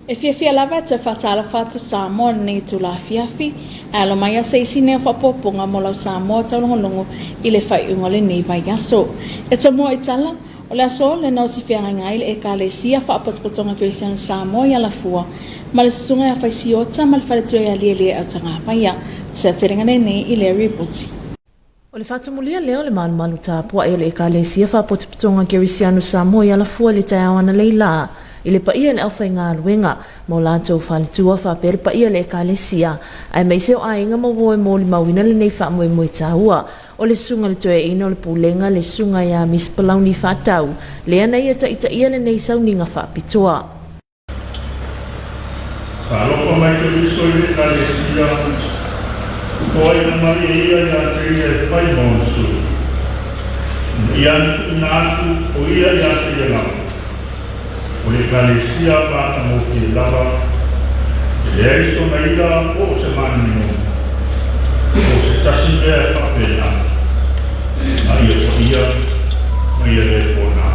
E fiafia lava e toe faatalofa atu Samoa i lenei itula afiafi, ae alo mai se isi nei o faaopoopoga mo lau Samoa taulogologo i le faaiuga o lenei vaiaso. E tomua i tala, o le aso lena o si feagaiga ai le Ekalesia Faapotopotoga Kerisiano Samoa i Alafua ma le Susuga ia Faisiota ma le Faletua ia Lielie Autagavaia. O se aotelega lenei i lea ripoti. O le faatumulia lea o le malumalu tapuai o le Ekalesia Faapotopotoga Kerisiano Samoa i Alafua i le taeao analeila la i le paia i le aufaigaluega ma o latou faletua faapea le paia i le Ekalesia aemaise o aiga ma uo e molimauina lenei faamoemoe taua. O le Susuga i le Toeaina o le Pulega le Susuga ia Miss Palauni Faatau lea na ia taitaia lenei sauniga faapitoa. Sa alofa mai Keriso i le Ekalesia, toaina mai e ia ia te ia e fai ma ona sui. Ina ia ane tuuina atu o ia ia te ia lava. O le Ekalesia matagofie lava, e leai sona ila po o se maninono, po o se tasi mea e faapena, a ia paia ma ia le pona.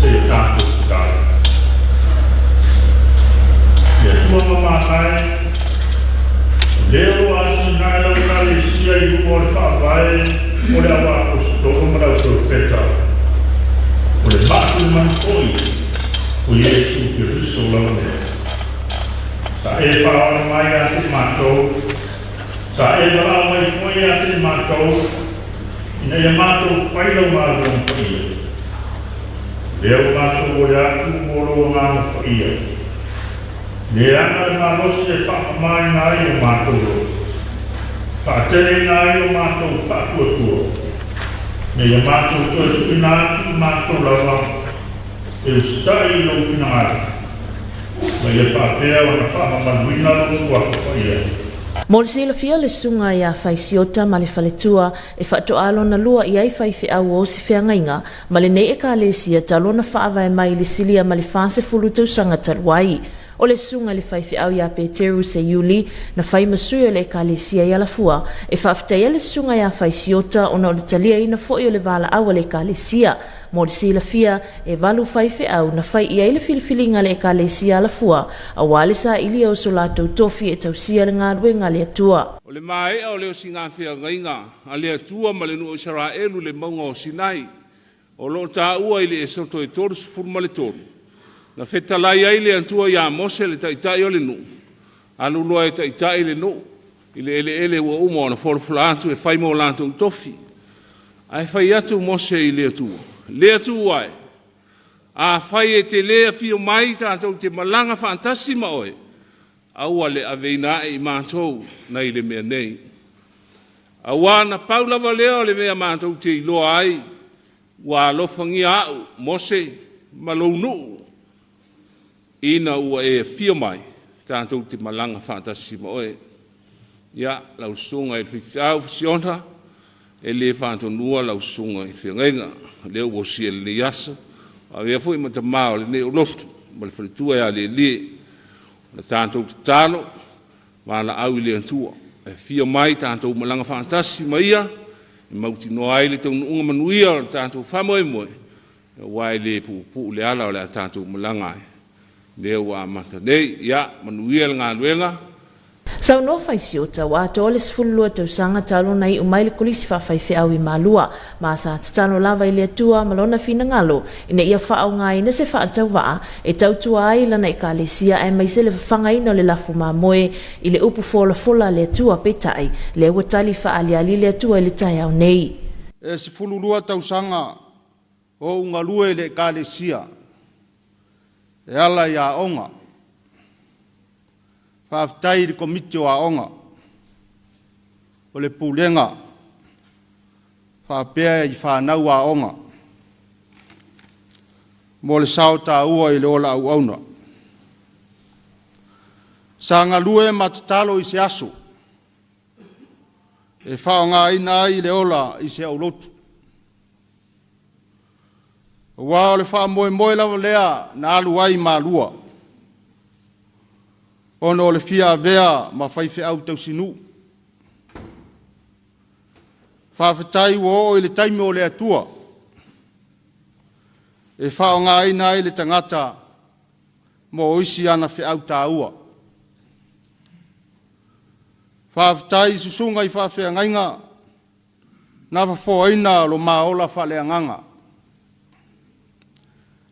Seia tatou tatalo. Le Atua mamana e, o lea o lo o atinae lau Ekalesia i luga o le faavae o le Au Aposetolo ma le Au Perofeta, o le maatulemanu foi o Iesu Keriso lau mea. Sa e faaola mai ia te matou, sa e valaau mai foi ia te matou, ina ia matou fai lau galuega paia. O lea ua matou ole atu mo lou agaga paia. Leaga le malosi e faamamaina ai o matou loto, faateleina ai o matou faatuatua, ina ia matou toe tuuina atu i matou lava e usitai i lou finagalo, ma ia faapea ona faamamaluina lou suafa paia. Mo le silafia, le susuga ia Faisiota ma le faletua e faatoa lona lua i ai faifeau o se feagaiga ma lenei Ekalesia talu ona faavae mai i le silia ma le 40 tausaga talu ai. O le susuga i le faifeau ia Peteru Seiuli na fai ma sui o le Ekalesia i Alafua e faafetaia le susuga ia Faisiota ona o le taliaina foi o le valaau a le Ekalesia. Mo le silafia, e valu faifeau na fai i ai le filifiliga a le Ekalesia Alafua aua le sailia o so latou tofi e tausia le galuega a le Atua. O le maea o le osiga feagaiga a le Atua ma le nuu o Isaraelu i le mauga o Sinai, o lo o taua i le Esoto e 33, na fetalai ai le Atua iā Mose le taitai o le nuu, alu loa e taitai le nuu i le eleele ua uma ona folafola atu e fai mo latou tofi. Ae fai atu Mose i le Atua, Le Atua e, afai e te le afio mai tatou te malaga faatasi ma oe, aua le aveina ae i matou nai le mea nei. Auā na pau lava lea o le mea matou te iloa ai, ua alofagia au, Mose, ma lou nuu, ina ua e afio mai tatou te malaga faatasi ma oe. Ia, lau susuga i le faifeau Fasiona, e le faatonuina lau susuga i le feagaiga, o lea ua osia i lenei aso, avea foi ma tamā o lenei olotu ma le faletua ia Lielie. O le tatou tatalo, valaau i le Atua, e afio mai tatou malaga faatasi ma ia, e mautinoa ai le taunuuga manuia o le tatou faamoemoe, aua e le puupuu le ala o le a tatou malaga ai, lea ua amata nei. Ia, manuia le galuega. Saunoa Faisiota, ua atoa le 12 tausaga talu ona iu mai le Kolisi Faafaifeau i Malua, ma sa tatalo lava i le Atua ma lona finagalo ina ia faaaogaina se faatauvaa e tautua ai i lana Ekalesia aemaise le fafagaina o le lafo mamoe i le upu folafola a le Atua peitai, lea ua tali faaaliali le Atua i le taeao nei. E 12 tausaga o ou galue i le Ekalesia e ala i aoga. Faafetai i le Komiti o Aoga, o le Pulega faapea i fanau aoga mo le sao taua i le ola auauna. Sa galue ma tatalo i se aso e faaaogaina ai le ola i se aulotu. Aua o le faamoemoe lava lea na alu ai Malua, ona o le fia avea ma faifeau tausinuu. Faafetai ua oo i le taimi o le Atua e faaaogaina ai le tagata mo isi ana feau taua. Faafetai i susuga i faafeagaiga na fofoaina lo ma ola faaleagaga.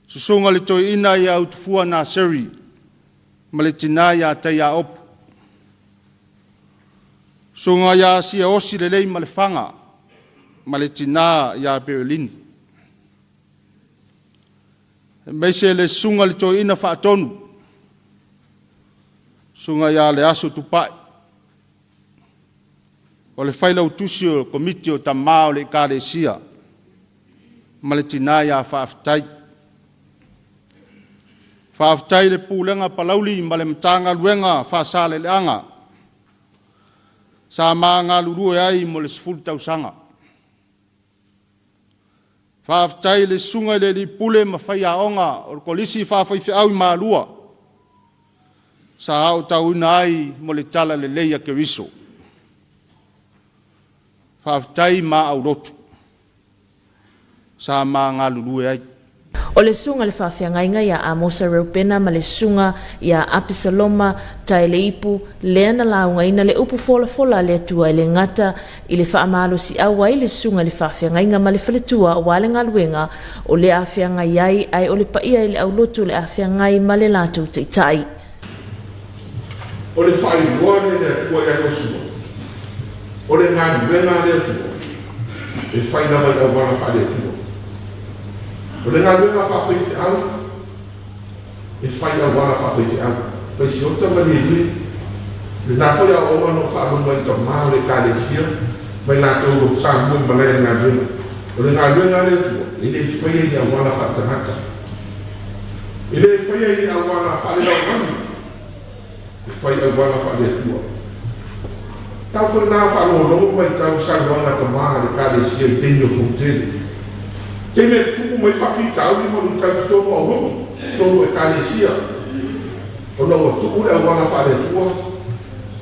Susuga le Toeaina ia Utufua Naseri ma le tina ia Taiaopu. Susuga ia Asia Osi Lelei ma le Faga ma le tina ia Berlini. Aemaise le Susuga le Toeaina Faatonu, Susuga ia Leaso Tupai, o le Failautusi o le Komiti o Tama o le Ekalesia ma le tina ia Faafetai. Faafetai i le Pulega Palauli ma le Matagaluega Faasaleleaga sa ma galulue ai mo le 10 tausaga. Faafetai i le Susuga i le Alii Pule ma faiaoga o le Kolisi Faafaifeau i Malua sa aotauina ai mo le Talalelei a Keriso. Faafetai ma aulotu sa ma galulue ai. O le susuga i le faafeagaiga ia Amosa Reupena ma le susuga ia Apisaloma Taeleipu lea na laugaina le upu folafola a le Atua e le gata i le faamalosiau ai le susuga i le faafeagaiga ma le faletua aua le galuega o le a feagai ai ae o le paia i le aulotu o le a feagai ma le latou taitai. O le faailoa lea e le Atua ia Iosua, o le galuega a le Atua, e fai lava i auala faale-Atua. O le galuega faafaifeau, e fai i auala faafaifeau. Faisiota ma lielie, lena foi aoaoga na ou faalogo ai i tama o le Ekalesia ma i latou o lo o Samoa i malae a le galuega. O le galuega a le Atua, e le faia i auala faatagata. E le faia i ni auala faalelauani, e fai i auala faale-Atua. Tau foi na faalogologo ma matau i saunoaga a tama a le Ekalesia i taimi o Fonotele. Taimi e tutupu mai faafitauli ma luitau i totonu o aulotu, totonu o Ekalesia, ona ua tuu le auala faale-Atua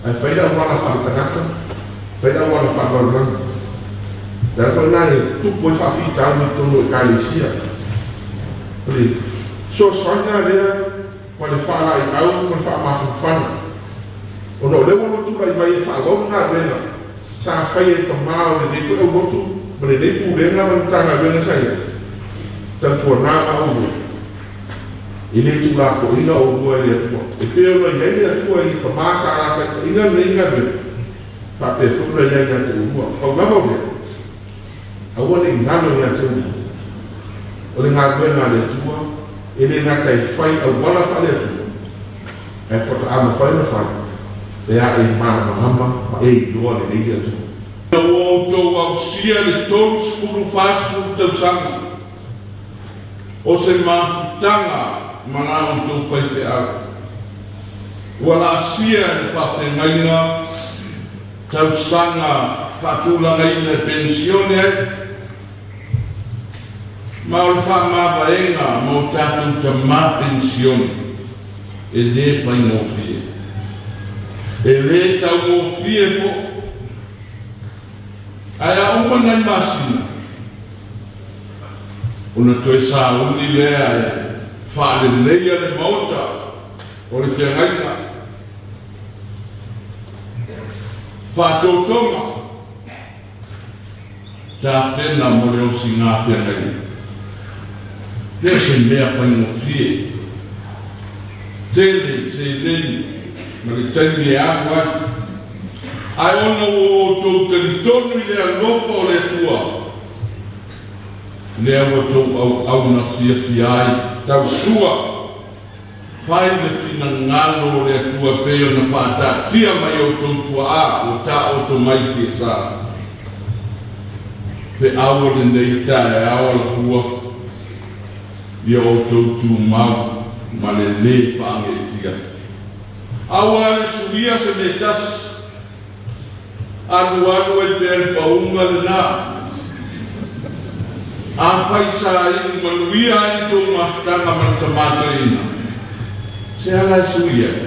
ae fai le auala faale-tagata, fai le auala faale-lalolagi. O le ala foi lena e tutupu ai faafitauli i totonu o Ekalesia. O le fesoasoani lava lea ma le faalaeiau ma le faamafanafana, ona o lea ua lua tulai mai e faaauau le galuega sa faia e tama o lenei foi aulotu ma lenei Pulega ma le Matagaluega sa i ai, tautuana ma oulua. E le tuulafoaina oulua e le Atua. E pei ona i ai le Atua i tama sa lataitaina lenei galuega, faapea foi ona i ai ia te oulua. Pau lava o lea, Aua ne i galo ia te oulua, o le galuega a le Atua e le gata e fai auala faale-Atua, ae faatoa mafai ona fai pe a e malamalama ma e iloa lelei le Atua. Ina ua outou ausia le 30 40 tausaga o se mafutaga ma la outou faifeau, ua laasia e le faafeagaiga tausaga faatulagaina e penisione ai, ma o le faamavaega mo tatou tama penisione e le faigofie. E le taugofie foi. Ae a uma nai masina, ona toe sauni lea e faaleleia le maota o le feagaiga. Faatotoga, tapena mo le osigā feagaiga. Le o se mea faigofie. Tele seleni ma le taimi e alu ai. Ae ona ua outou talitonu i le alofa o le Atua, lea ua tou auauna fiafia ai tautua. Fai le finagalo o le Atua e pei ona faataatia mai e outou tuaa ua taoto mai i tiasa. Feau o lenei taeao alafua ia outou tumau ma le lē faageetia. Aua le suia se mea tasi. Alualu ai pea le pauga lena. Afai sa iu manuia ai le tou mafutaga ma le Tama Toeaina, se ala e sui ai?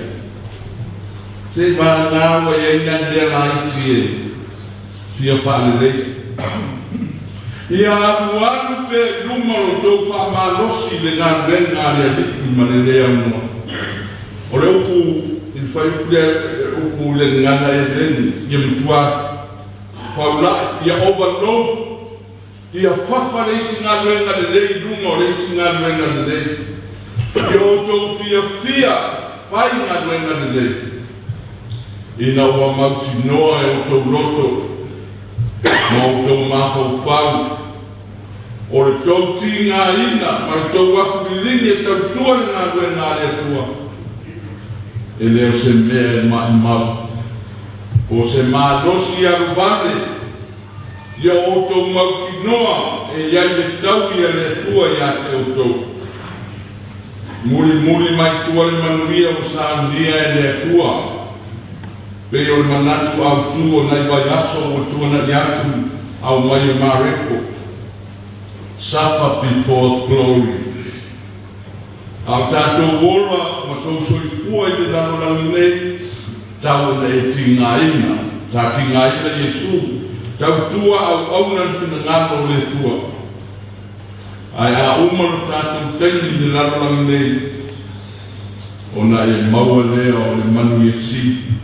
Se vagana ua i ai nai mea laiti e fia faalelei. Ia alualu pea i luma lo outou faamalosi i le galuega a le Alii ma le le aunoa. O le upu i le fuaiupu lea, upu i le gagana Eleni, ia matua faulai, ia overload, ia fafa le isi galuega lelei i luga o le isi galuega lelei. Ia outou fiafia fai galuega lelei, ina ua mautinoa e outou loto ma outou mafaufau o le tou tigaina ma le tou afu liligi e tautua le galuega a le Atua, e le o se mea e maʻimau, po o se malosi alu vale, ia outou mautinoa e i ai le taui a le Atua ia te outou. Mulimuli mai tua le manuia ua saunia e le Atua. Pei o le manatu autu o nai vaiaso ua tuana'i atu aumai e Mareko, Suffer before glory. A o tatou ola ma tou soifua i le lalolagi nei, tau ina e tigaina, sa tigaina Iesu, tautua auauna le finagalo o le Atua. Ae a uma lo tatou taimi i le lalolagi nei, Ona e maua lea o le manuia sili.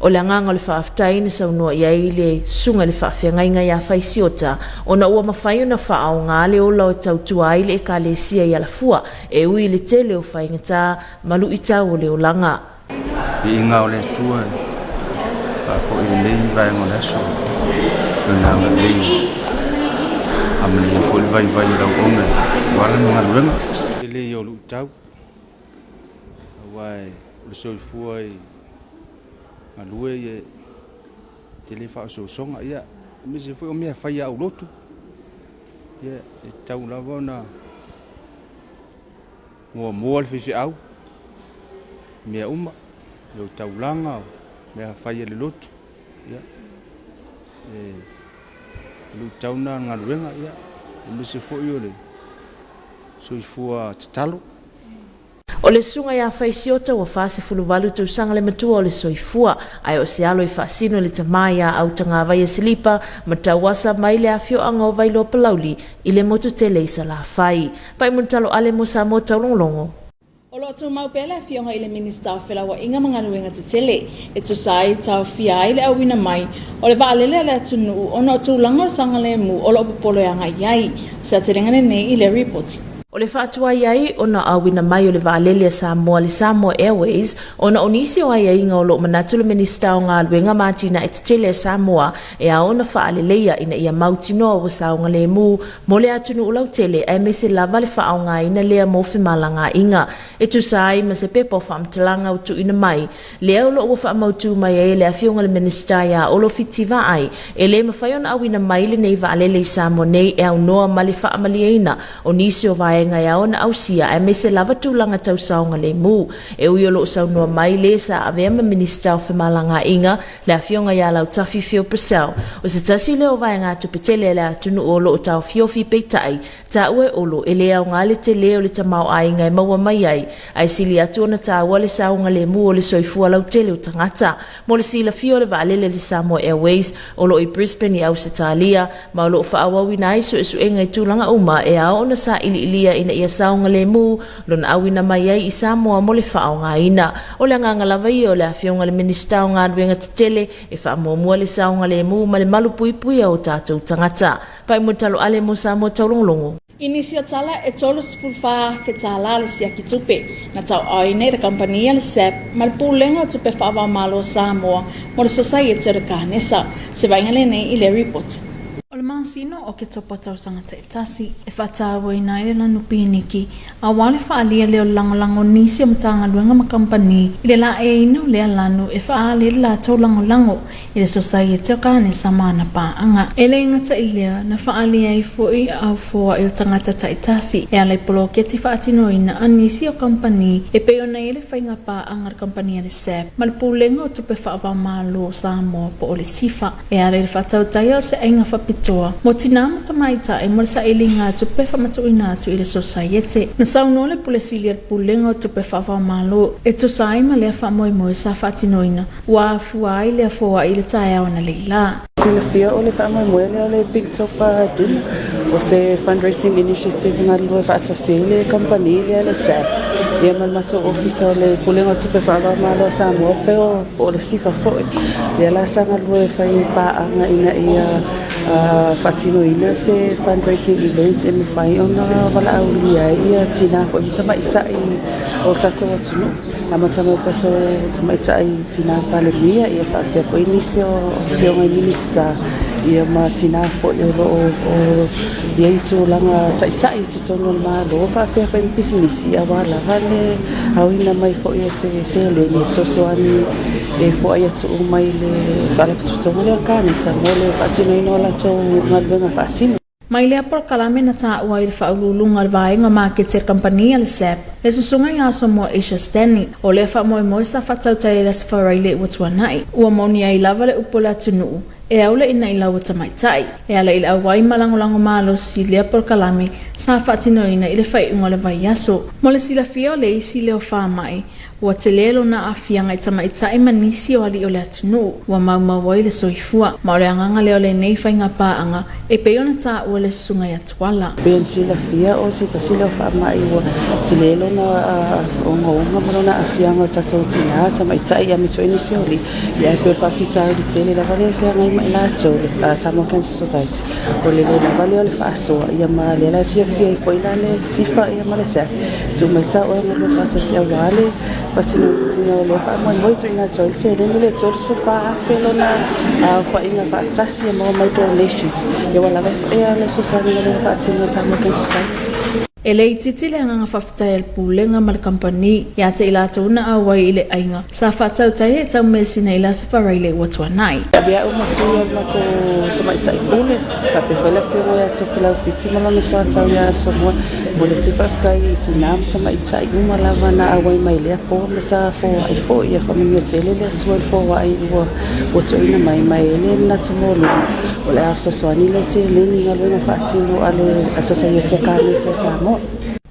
O le agaga o le faafetai na saunoa i ai le Susuga i le Faafeagaiga ia Faisiota ona ua mafai ona faaaoga le ola e tautua ai le Ekalesia i Alafua e ui i le tele o faigata ma luitau o le olaga. Viiga o le Atua e faafoi lenei vaega o le aso i Lona agalelei ua amanaia foi le vaivai o le auauna aua lana galuega. Tele ia o luitau aua o le soifua e galue e tele faaosoosoga, ia aemaise foi o mea fai a aulotu, ia e tatau lava ona muamua le faifeau i mea uma, mea o taulaga, mea fai a le lotu, ia e luitau lena galuega, ia aemaise foi o le soifua tatalo. O le susuga ia Faisiota ua 48 tausaga le matua o le soifua, ae o se alo e faasino i le tama ia Autagavaia Silipa ma Tauasa mai le afioaga o Vailoa Palauli i le motu tele i Salafai. Pai Mulitalo Ale mo Samoa Taulogologo. O lo o tumau pea le Afioga i le Minisita o Felauaiga ma Galuega Tetele e tusa ai taofia ai le auina mai o le vaalele a le atunuu ona o tulaga o le saogalemu o lo o popole agai i ai. Se aotelega lenei i le Ripoti. O le faatuai ai ona auina mai o le vaalele a Samoa le Samoa Airways ona o nisi o aiaiga o lo o manatu le Minisita o Galuega ma Atinae Tetele a Samoa e ao ona faaleleia ina ia mautinoa ua saogalemu mo le atunuu lautele aemaise lava le faaaogaina lea mo femalagaaiga e tusa ai ma se pepa o faamatalaga ua tuuina mai lea o lo o ua faamautu mai ai e le Afioga i le Minisita ia Olo Fiti Vaai e le mafai ona auina mai lenei vaalele i Samoa nei e aunoa ma le faamalieina o nisi o vaega e ao ona ausia aemaise lava tulaga tau saogalemu. E ui o lo o saunoa mai le sa avea ma Minisita o Femalagaaiga le Afioga ia Lautafi Phil Purcell, o se tasi lea o vaegatupe tele a le atunuu o lo o taofiofi peitai, taua e Olo e le aoga le tele o le tamaoaiga e maua mai ai, ae sili atu ona taua le saogalemu o le soifua lautele o tagata. Mo le silafia o le vaalele a le Samoa Airways o lo o i Brisbane i Ausetalia ma o lo o faaauauina ai suesuega i tulaga uma e ao ona sailiilia ina ia saogalemu lona auina mai ai i Samoa mo le faaaogaina. O le agaga lava ia o le Afioga i le Minisita o Galuega Tetele e faamuamua le saogalemu ma le malupuipuia o tatou tagata. Pai mo Talo Ale mo Samoa Taulogologo. I nisi o tala, e $34,000 le siaki tupe na tauaaoina i le kamupani a le SAB ma le Pulega o Tupe Faavaomalo a Samoa mo le Sosaiete o le Kanesa. Se vaaiga lenei i le ripoti. O le masina o Oketopa tausaga taitasi e faatauaina ai le lanu piniki aua le faaalia lea o le lagolago o nisi o Matagaluega ma kamupani i le laeiina o lea lanu e faaali ai le latou lagolago i le Sosaiete o Kanesa ma ana paaga. E le gata i lea, na faaalia ai foi aao foai o tagata taitasi e ala i poloketi faatinoina a nisi o kamupani e pei ona i ai le faiga paaga a le kamupani a le SAB ma le Pulega o Tupe Faava-o-Malo o Samoa po o le SIFA. E ala i le faatautaia o se aiga faapitoa mo tinā ma tamaitai mo le sailiga tupe faamatuuina atu i le Sosaiete. Na saunoa le Pule Sili a le Pulega o Tupe Faava-o-Malo e tusa ai ma lea faamoemoe sa faatinoina, ua afua ai lea foai i le taeao analeila. Silafia o le faamoemoe lea o le Big Top Dinner, o se fundraising initiative e galulue faatasi ai le kamupani lea le SAB ia ma le matou ofisa o le Pulega o Tupe Faava-o-Malo a Samoa po o le SIFA foi. Lea la sa galulue e fai paaga ina ia faatinoina se fundraising event e mafai ona valaaulia ai ia tina foi ma tamaitai o le tatou atunuu. Amata mai i le tatou tamaitai tina Palemia ia faapea foi nisi o afioga i Minisita ia ma tina foi o lo o i ai tulaga taitai i totonu o le Malo faapea foi ma pisinisi aua lava le aoina mai foi o se seleni e fesoasoani e foai atu uma i le Faalapotopotoga lea o le Kanesa mo le faatinoina o latou galuega faatino. Mai lea polokalame na taua ai le faauluuluga o le vaega maketi a le kamupani a le SAP, le susuga ia Asomoa Asia Stanley. O lea faamoemoe sa faatautai ai le Aso Faraile ua tuanai. Ua moni ai lava le upu a le atunuu, e au le ina i lau tamaitai. E ala i le auai ma lagolago malosi i lea polokalame sa faatinoina i le faaiuga o le vaiaso. Mo le silafia o le isi leo faamai, Ua tele lona aafiaga i tamaitai ma nisi o alii o le atunuu ua maumau ai le soifua, ma o le agaga lea o lenei faiga paaga e pei ona taua le susuga ia Tuala. Pei ona silafia o se tasi lea o faamai ua tele lona ogaoga ma lona aafiaga o tatou tina, tamaitai aemaise foi nisi o alii. Ia ae pei o le faafitauli tele lava lea e feagai ma i latou le Samoa Cancer Society, o le le lava lea o le faasoa, ia ma lea la e fiafia ai foi la le SIFA ma le SAP Tuu mai tau ai galue faatasi aua le faatinoina o lea faamoemoe e tuuina atu ai le seleni lea e $34,000 lona aofaiga faatasi e maua mai donations ia ua lava foi le fesoasoani lea ua faatino e Samoa Cancer Society. E le itiiti le agaga faafetai a le Pulega ma le Kamupani ia te i latou na auai i le aiga sa faatautai e tau measina i le Aso Faraile ua tuanai. Avea au ma sui o le matou tamaitai pule, faapea foi le afioga ia Tofilau Fiti ma lona soatau ia Asomua. Momoli atu faafetai i tina ma tamaitai uma lava na auai mai lea po ma sa foai foi. Ia faamanuia tele le Atua i le foai ua ua tuuina mai ma e le manatu maualuga o le a fesoasoani le seleni i galuega faatino a le Sosaiete a Kanesa o Samoa.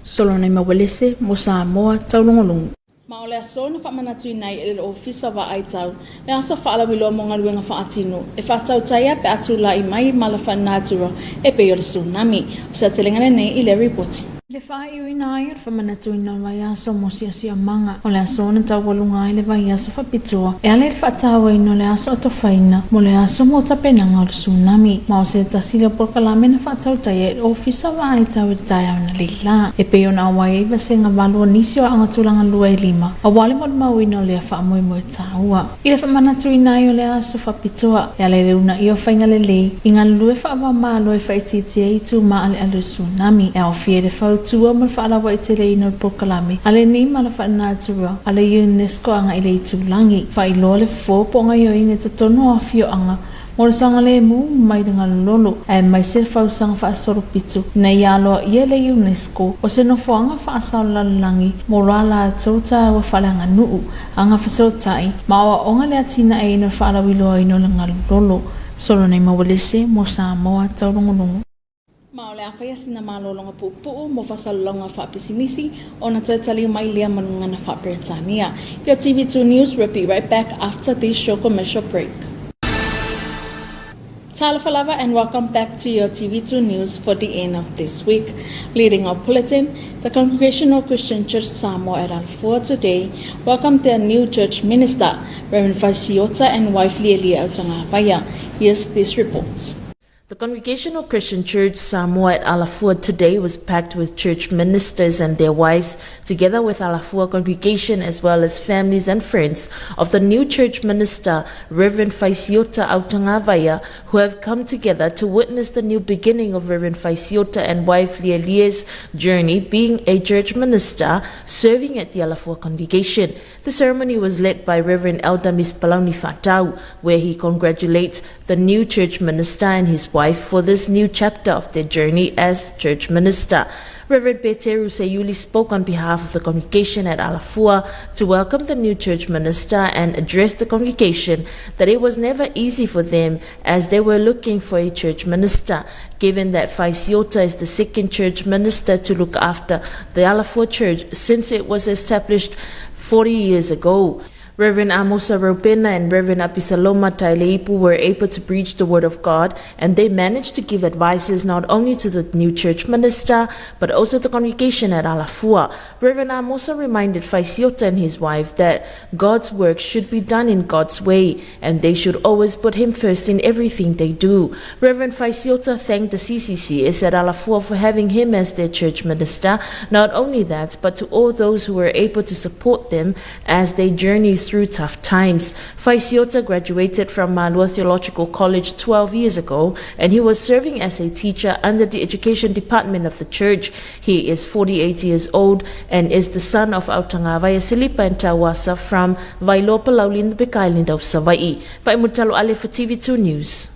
Solonai Mauelese mo Samoa Taulogologo. Ma o le aso na faamanatuina ai e le Ofisa Vaai Tau le aso faalauiloa mo galuega faatino e faatautaia pe a tulai mai mala faalenatura e pei o le tsunami. O se aotelega lenei i lea ripoti. I le faaiuina ai o le faamanatuina o le vaiaso mo siosiomanga, o le aso na taualuga ai le vaiaso faapitoa e ala i le faatauaina o le aso atofaina mo le aso mo tapenaga o le tsunami. Ma o se tasi lea o polokalame na faatautaia e le Ofisa Vaai Tau i le taeao na lei. La, e pei ona auai ai vasega valu o nisi o aoga tulaga lua e lima, aua le molimauina o lea faamoemoe taua. I le faamanatuina ai o le aso faapitoa, e ala i le uunaia o faiga lelei i galulue faava-o-Malo e faaitiitia ai itu maaleale o le tsunami, e aofia ai le fautua ma le faalauaiteleina o le polokalame a lenei mala faalenatura a le UNESCO agai i le itulagi. Faailoa le fofo po o gaioiga i totonu o afioaga Mo le saogalemu mai le galulolo, aemaise le fausaga faasolopito ina ia aloaia le UNESCO o se nofoaga faasao lalolagi mo a latou taua faaleaganuu, agafesootai, ma aoaoga le atinaeina o le faalauiloaina o le galulolo. Solonei Maualese mo Samoa Taulogologo. Ma o le a faia sina malologa puupuu mo faasalasalauga faapisinisi ona toe taliu mai lea ma gagana faa-Peretania. Your TV2 News will be right back after this short commercial break. Talofa lava and welcome back to your TV2 News for the end of this week. Leading our bulletin, the Congregational Christian Church Samoa at Alafua today welcomed their new church minister, Reverend Fasiota and wife Lielie Autagavaia. Here's this report. The Congregational Christian Church Samoa at Alafua today was packed with church ministers and their wives, together with Alafua congregation as well as families and friends of the new church minister, Reverend Faisiota Autagavaia, who have come together to witness the new beginning of Reverend Faisiota and wife Lielie's journey being a church minister serving at the Alafua congregation. The ceremony was led by Reverend Elder Miss Palauni Fatau, where he congratulates the new church minister and his wife for this new chapter of their journey as church minister. Reverend Peteru Seiuli spoke on behalf of the congregation at Alafua to welcome the new church minister and address the congregation that it was never easy for them as they were looking for a church minister, given that Faisiota is the second church minister to look after the Alafua church since it was established 40 years ago. Reverend Amosa Ropena and Reverend Apisaloma Taileipu were able to preach the word of God, and they managed to give advices not only to the new church minister, but also the congregation at Alafua. Reverend Amosa reminded Faisiota and his wife that God's work should be done in God's way, and they should always put him first in everything they do. Reverend Faisiota thanked the CCCS at Alafua for having him as their church minister. Not only that, but to all those who were able to support them as they journey through tough times. Faisiota graduated from Malua Theological College 12 years ago, and he was serving as a teacher under the education department of the church. He is 48 years old and is the son of Autagavaia Silipa and Tauasa from Vailoa Palauli in the Big Island of Savaii. By Mutalo Ale for TV2 News.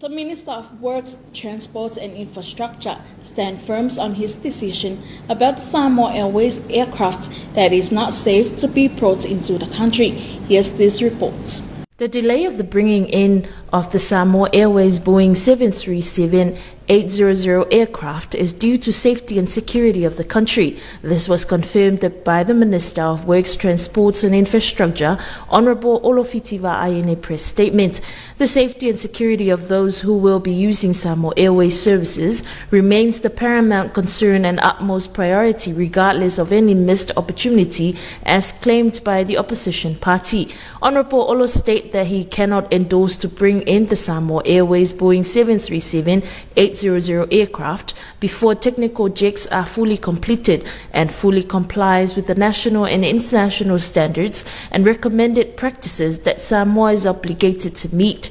The Minister of Works, Transport and Infrastructure stand firm on his decision about the Samoa Airways aircraft that is not safe to be brought into the country. Here's this report. The delay of the bringing in of the Samoa Airways Boeing 737-800 aircraft is due to safety and security of the country. This was confirmed by the Minister of Works, Transports and Infrastructure, Honorable Olo Fitiva'a, in a press statement. The safety and security of those who will be using Samoa Airways services remains the paramount concern and utmost priority regardless of any missed opportunity as claimed by the opposition party. Honorable Olo stated that he cannot endorse to bring in the Samoa Airways Boeing 737-800 aircraft before technical checks are fully completed and fully complies with the national and international standards and recommended practices that Samoa is obligated to meet.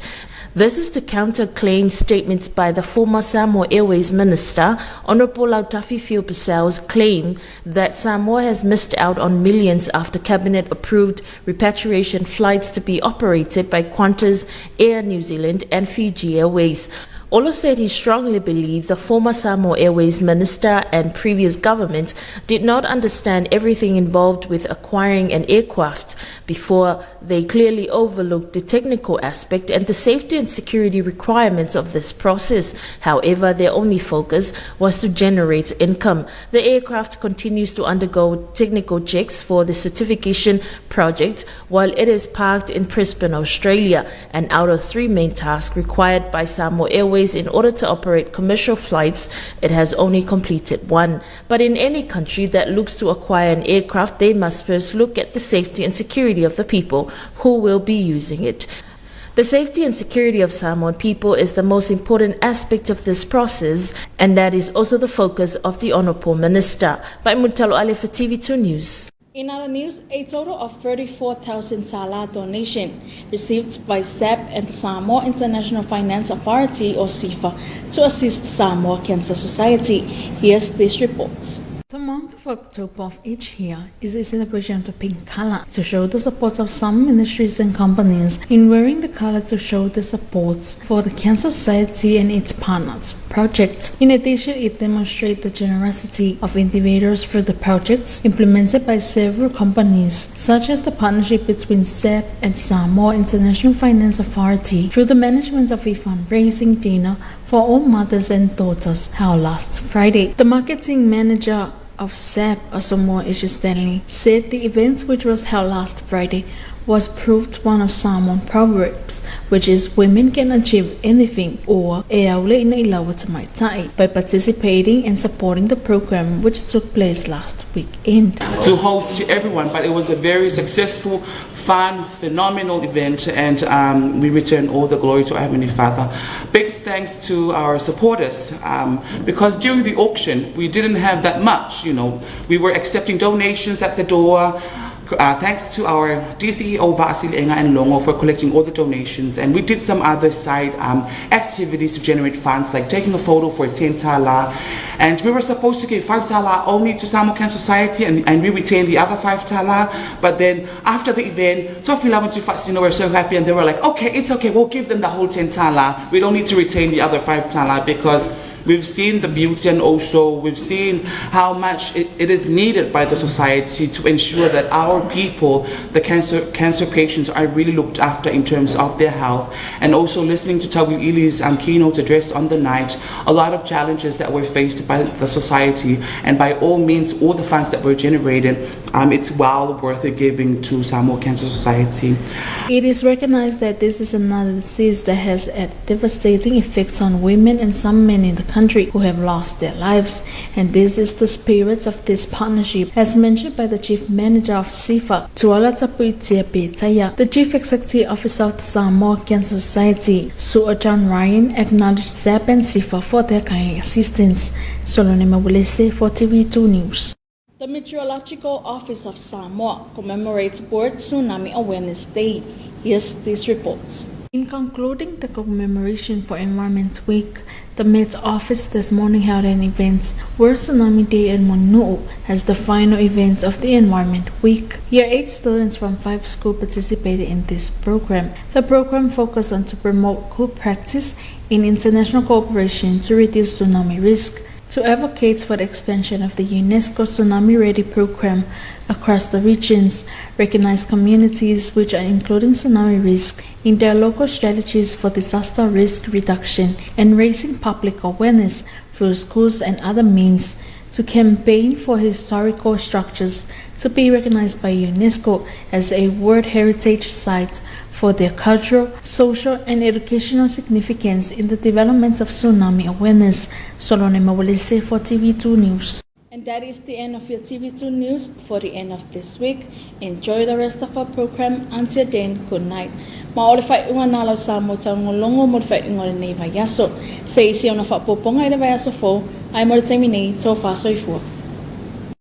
This is to counter claim statements by the former Samoa Airways Minister, Honorable Lautafi Fio Purcell's claim that Samoa has missed out on millions after Cabinet approved repatriation flights to be operated by Qantas, Air New Zealand and Fiji Airways. Olo said he strongly believed the former Samoa Airways minister and previous government did not understand everything involved with acquiring an aircraft before they clearly overlooked the technical aspect and the safety and security requirements of this process. However, their only focus was to generate income. The aircraft continues to undergo technical checks for the certification project while it is parked in Brisbane, Australia, and out of three main tasks required by Samoa Airways in order to operate commercial flights, it has only completed one. But in any country that looks to acquire an aircraft, they must first look at the safety and security of the people who will be using it. The safety and security of Samoan people is the most important aspect of this process, and that is also the focus of the Honourable Minister. By Mutalo Ale for TV2 News. In other news, a total of 34,000 tala donation received by SAP and the Samoa International Finance Authority, or SIFA, to assist Samoa Cancer Society. Here's this report. The month of October of each year is a celebration of the pink color to show the support of some ministries and companies in wearing the color to show the support for the Cancer Society and its partners project. In addition, it demonstrates the generosity of individuals for the projects implemented by several companies, such as the partnership between SEP and Samoa International Finance Authority through the management of a fundraising dinner for all mothers and daughters held last Friday. The marketing manager of SAP, Asomo H. Stanley, said the event, which was held last Friday, was proved one of Samoan proverbs, which is women can achieve anything, or e aule ina ilawa tamaitai, by participating and supporting the program, which took place last weekend. To host to everyone, but it was a very successful, fun, phenomenal event, and we return all the glory to our Heavenly Father. Big thanks to our supporters, because during the auction, we didn't have that much, you know. We were accepting donations at the door. Thanks to our DCEO Vaasili Enga and Longo for collecting all the donations, and we did some other side activities to generate funds, like taking a photo for 10 tala, and we were supposed to give 5 tala only to Samoa Cancer Society, and we retained the other 5 tala. But then after the event, Tofilau and Tufasino were so happy, and they were like, okay, it's okay, we'll give them the whole 10 tala. We don't need to retain the other 5 tala because We've seen the beauty and also we've seen how much it, it is needed by the society to ensure that our people, the cancer, cancer patients, are really looked after in terms of their health. And also listening to Tauiliili's keynote address on the night, a lot of challenges that were faced by the society, and by all means, all the funds that were generated, it's well worth it giving to Samoa Cancer Society. It is recognized that this is another disease that has had devastating effects on women and some men in the country who have lost their lives. And this is the spirit of this partnership, as mentioned by the Chief Manager of SIFA, Tuala Tapuitia Petaya. The Chief Executive Officer of the Samoa Cancer Society, Sue John Ryan, acknowledged ZAP and SIFA for their kind assistance. Solone Mawulese for TV2 News. The Meteorological Office of Samoa commemorates World Tsunami Awareness Day. Here's this report. In concluding the commemoration for Environment Week, the Met Office this morning held an event, World Tsunami Day in Munu'u, as the final event of the Environment Week. Year 8 students from 5 schools participated in this program. The program focused on to promote good practice in international cooperation to reduce tsunami risk, to advocate for the expansion of the UNESCO Tsunami Ready program across the regions, recognize communities which are including tsunami risk in their local strategies for disaster risk reduction, and raising public awareness through schools and other means to campaign for historical structures to be recognized by UNESCO as a World Heritage Site for their cultural, social, and educational significance in the development of tsunami awareness. Solone Mawalese for TV2 News. And that is the end of your TV2 News for the end of this week. Enjoy the rest of our program. Until then, good night. Ma o le faaiuga lena lau Samoa taugologo mo le faaiuga o lenei vaiaso. Se isi ona faaopoopoga i le vaiaso fou, ae mo le taimi nei, tofa soifua.